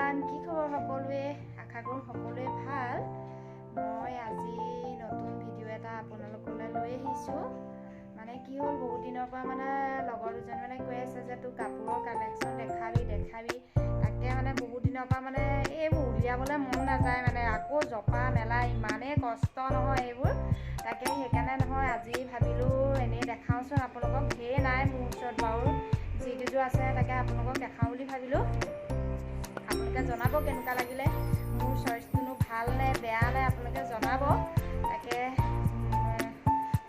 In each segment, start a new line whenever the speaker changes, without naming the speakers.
Everyone, কি খবৰ সকলোৱে? আশা কৰোঁ সকলোৱে ভাল। মই আজি নতুন ভিডিঅ' এটা আপোনালোকলৈ লৈ আহিছোঁ। মানে কি হ'ল, বহুত দিনৰ পৰা মানে লগৰ দুজন মানে কৈ আছে যে তোৰ কাপোৰৰ কালেকশ্যন দেখাবি দেখাবি। তাকে মানে বহুত দিনৰ পৰা মানে এইবোৰ উলিয়াবলৈ মন নাযায়, মানে আকৌ জপা মেলা ইমানেই কষ্ট নহয় এইবোৰ। তাকে সেইকাৰণে নহয় আজি ভাবিলোঁ এনেই দেখাওঁচোন আপোনালোকক। ঢেৰ নাই মোৰ ওচৰত বাৰু, যিকেইযোৰ আছে তাকে আপোনালোকক দেখাওঁ বুলি ভাবিলোঁ। আপোনালোকে জনাব কেনেকুৱা লাগিলে, মোৰ চইচটোনো ভাল নে বেয়া নে আপোনালোকে জনাব। তাকে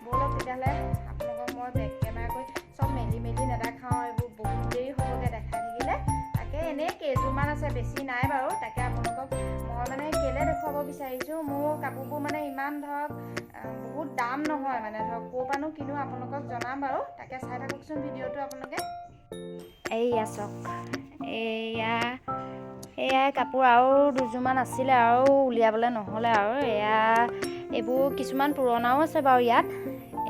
ব'লক তেতিয়াহ'লে আপোনালোকক মই বেক কেমেৰা কৰি চব মেলি মেলি নেদেখাওঁ, এইবোৰ বহুত দেৰি হ'বগৈ দেখাই থাকিলে। তাকে এনেই কেইযোৰমান আছে, বেছি নাই বাৰু। তাকে আপোনালোকক মই মানে কেলৈ দেখুৱাব বিচাৰিছোঁ, মোৰ কাপোৰবোৰ মানে ইমান ধৰক বহুত দাম নহয়, মানে ধৰক ক'ৰ পৰানো কিনো আপোনালোকক জনাম বাৰু। তাকে চাই থাককচোন ভিডিঅ'টো আপোনালোকে। এইয়া চাওক, এইয়া এয়াই কাপোৰ আৰু দুযোৰমান আছিলে আৰু উলিয়াবলৈ নহ'লে আৰু। এয়া এইবোৰ কিছুমান পুৰণাও আছে বাৰু ইয়াত।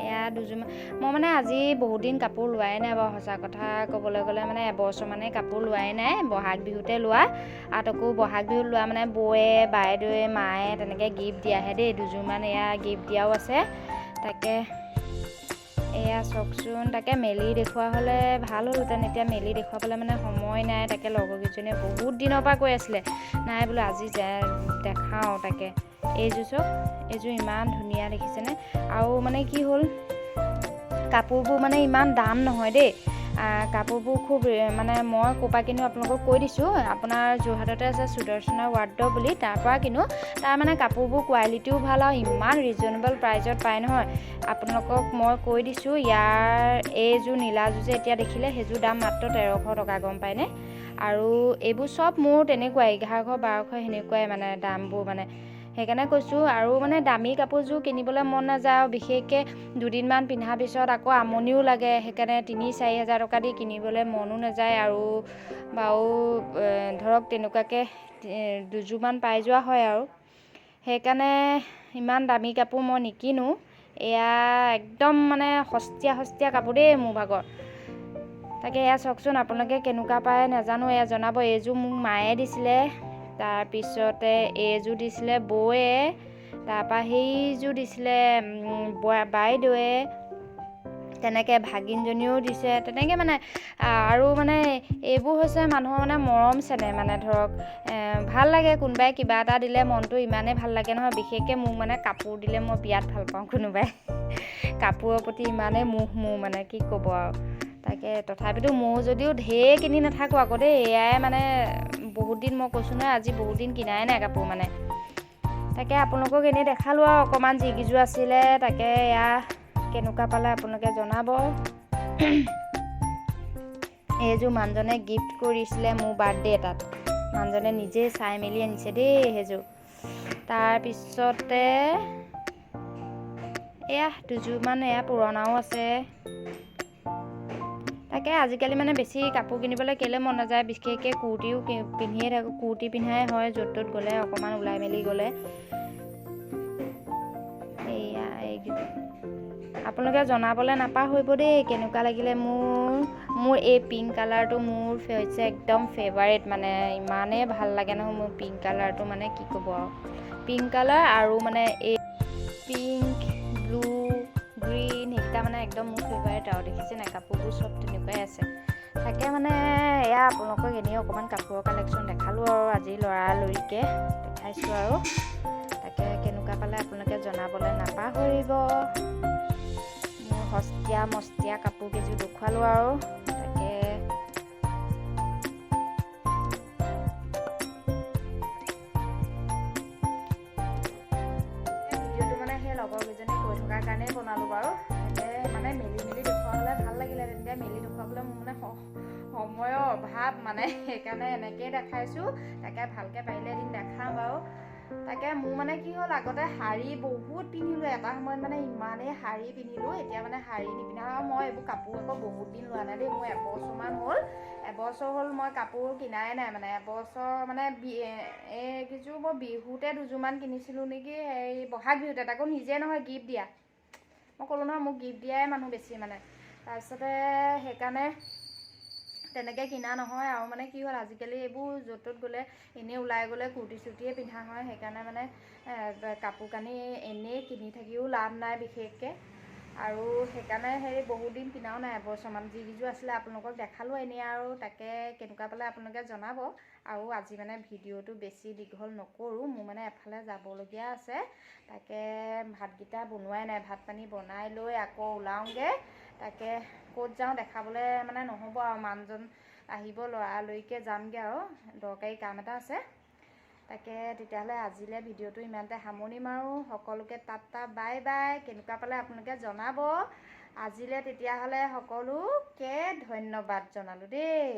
এয়া দুযোৰমান মই মানে আজি বহুত দিন কাপোৰ লোৱাই নাই বাৰু, সঁচা কথা ক'বলৈ গ'লে মানে এবছৰমানেই কাপোৰ লোৱাই নাই। বহাগ বিহুতে লোৱা, আৰু তাকো বহাগ বিহুত লোৱা মানে বৌয়ে, বাইদেৱে, মায়ে তেনেকৈ গিফ্ট দিয়াহে দেই। দুযোৰমান এয়া গিফ্ট দিয়াও আছে। তাকে এয়া চাওকচোন, তাকে মেলি দেখুওৱা হ'লে ভাল হ'লহেঁতেন। এতিয়া মেলি দেখুৱাবলৈ মানে সময় নাই। তাকে লগৰকেইজনীয়ে বহুত দিনৰ পৰা কৈ আছিলে, নাই বোলো আজি দেখাওঁ। তাকে এইযোৰ চাওক, এইযোৰ ইমান ধুনীয়া দেখিছেনে? আৰু মানে কি হ'ল, কাপোৰবোৰ মানে ইমান দাম নহয় দেই। কাপোৰবোৰ খুব মানে মই ক'ৰ পৰা কিনো আপোনালোকক কৈ দিছোঁ। আপোনাৰ যোৰহাটতে আছে সুদৰ্শনা ৱাৰ্ড্ৰব বুলি, তাৰ পৰা কিনো। তাৰ মানে কাপোৰবোৰ কোৱালিটিও ভাল আৰু ইমান ৰিজনেবল প্ৰাইজত পায় নহয়। আপোনালোকক মই কৈ দিছোঁ, ইয়াৰ এইযোৰ নীলাযোৰ যে এতিয়া দেখিলে, সেইযোৰ দাম মাত্ৰ 1300 টকা, গম পায়নে? আৰু এইবোৰ চব মোৰ তেনেকুৱাই 1100 1200 সেনেকুৱাই মানে দামবোৰ মানে, সেইকাৰণে কৈছোঁ। আৰু মানে দামী কাপোৰযোৰ কিনিবলৈ মন নাযায়, আৰু বিশেষকৈ দুদিনমান পিন্ধাৰ পিছত আকৌ আমনিও লাগে। সেইকাৰণে 3-4 হাজাৰ টকা দি কিনিবলৈ মনো নাযায়। আৰু বাৰু ধৰক তেনেকুৱাকৈ দুযোৰমান পাই যোৱা হয় আৰু, সেইকাৰণে ইমান দামী কাপোৰ মই নিকিনো। এয়া একদম মানে সস্তীয়া সস্তীয়া কাপোৰ দেই মোৰ ভাগৰ। তাকে এয়া চাওকচোন, আপোনালোকে কেনেকুৱা পায় নাজানো, এয়া জনাব। এইযোৰ মোক মায়ে দিছিলে, তাৰপিছতে এইযোৰ দিছিলে বৌয়ে, তাৰপৰা সেইযোৰ দিছিলে বাইদেৱে, তেনেকৈ ভাগিনজনীও দিছে, তেনেকৈ মানে। আৰু মানে এইবোৰ হৈছে মানুহৰ মানে মৰম চেনেহ, মানে ধৰক ভাল লাগে কোনোবাই কিবা এটা দিলে মনটো ইমানেই ভাল লাগে নহয়। বিশেষকৈ মোক মানে কাপোৰ দিলে মই বিৰাট ভাল পাওঁ। কোনোবাই কাপোৰৰ প্ৰতি ইমানেই মোহ মোৰ, মানে কি ক'ব আৰু। তাকে তথাপিতো ময়ো যদিও ঢেৰ কিনি নাথাকোঁ আকৌ দেই। এয়াই মানে বহুত দিন মই কৈছোঁ নহয়, আজি বহুত দিন কিনাই নাই কাপোৰ মানে। তাকে আপোনালোকক এনেই দেখালোঁ আৰু অকণমান যিকেইযোৰ আছিলে। তাকে এয়া কেনেকুৱা পালে আপোনালোকে জনাব। এইযোৰ মানুহজনে গিফ্ট কৰিছিলে মোৰ বাৰ্থডে এটাত, মানুহজনে নিজেই চাই মেলি আনিছে দেই সেইযোৰ। তাৰপিছতে এয়া দুযোৰমান এয়া পুৰণাও আছে। তাকে আজিকালি মানে বেছি কাপোৰ কিনিবলৈ কেলৈ মন নাযায়, বিশেষকৈ কুৰ্তিও পিন্ধিয়ে থাকোঁ, কুৰ্তি পিন্ধাই হয় য'ত ত'ত গ'লে, অকণমান ওলাই মেলি গ'লে। এয়া এইকেইযোৰ আপোনালোকে জনাবলৈ নাপাহৰিব দেই কেনেকুৱা লাগিলে। মোৰ এই পিংক কালাৰটো মোৰ হৈছে একদম ফেভাৰেট, মানে ইমানেই ভাল লাগে নহয় মোৰ পিংক কালাৰটো, মানে কি ক'ব আৰু। পিংক কালাৰ আৰু মানে এই পিংক, ব্লু, গ্ৰীণ সেইকেইটা মানে একদম মোৰ ফেভাৰেট আৰু। দেখিছে নাই কাপোৰবোৰ চব তেনেকুৱাই আছে। তাকে মানে এয়া আপোনালোকক এনেই অকণমান কাপোৰৰ কালেকশ্যন দেখালোঁ আৰু আজি লৰালৰিকৈ দেখাইছোঁ আৰু। তাকে কেনেকুৱা পালে আপোনালোকে জনাবলৈ নাপাহৰিব। মোৰ সস্তীয়া মস্তীয়া কাপোৰ কেইযোৰ দেখুৱালোঁ আৰু। তাকে ভিডিঅ'টো মানে সেই লগৰ কেইজনী কৈ থকাৰ কাৰণেই বনালোঁ বাৰু। তাকে মানে মেলি মেলি দেখুওৱা হ'লে ভাল লাগিলে, তেতিয়া মেলি দেখুৱাবলৈ মোৰ মানে সময়ৰ অভাৱ মানে, সেইকাৰণে এনেকৈয়ে দেখাইছোঁ। তাকে ভালকৈ পাৰিলে এদিন দেখাম বাৰু। তাকে মোৰ মানে কি হ'ল, আগতে শাৰী বহুত পিন্ধিলোঁ, এটা সময়ত মানে ইমানেই শাৰী পিন্ধিলোঁ, এতিয়া মানে শাৰী নিপিন্ধা। আৰু মই এইবোৰ কাপোৰ আকৌ বহুত দিন লোৱা নাই দেই, মোৰ এবছৰমান হ'ল, এবছৰ হ'ল মই কাপোৰ কিনাই নাই মানে। এবছৰ মানে এইকেইযোৰ মই বিহুতে দুযোৰমান কিনিছিলোঁ নেকি, সেই বহাগ বিহুতে, তাকো নিজে নহয় গিফ্ট দিয়া। মই ক'লোঁ নহয় মোক গিফ্ট দিয়াই মানুহ বেছি মানে। তাৰপিছতে সেইকাৰণে তেনেকৈ কিনা নহয়। আৰু মানে কি হ'ল, আজিকালি এইবোৰ য'ত ত'ত গ'লে, এনেই ওলাই গ'লে কুৰ্তি চুৰ্তিয়ে পিন্ধা হয়। সেইকাৰণে মানে কাপোৰ কানি এনেই কিনি থাকিও লাভ নাই বিশেষকৈ। আৰু সেইকাৰণে হেৰি বহুত দিন কিনাও নাই, এবছৰমান। যিকেইযোৰ আছিলে আপোনালোকক দেখালোঁ এনেই আৰু, তাকে কেনেকুৱা পালে আপোনালোকে জনাব। আৰু আজি মানে ভিডিঅ'টো বেছি দীঘল নকৰোঁ, মোৰ মানে এফালে যাবলগীয়া আছে। তাকে ভাতকেইটা বনোৱাই নাই, ভাত পানী বনাই লৈ আকৌ ওলাওঁগৈ। তাকে ক'ত যাওঁ দেখাবলৈ মানে নহ'ব আৰু, মানুহজন আহিব, লৰালৰিকৈ যামগৈ আৰু, দৰকাৰী কাম এটা আছে। তাকে তেতিয়াহ'লে আজিলৈ ভিডিঅ'টো ইমানতে সামৰণি মাৰোঁ। সকলোকে টাটা বাই বাই। কেনেকুৱা পালে আপোনালোকে জনাব। আজিলৈ তেতিয়াহ'লে সকলোকে ধন্যবাদ জনালোঁ দেই।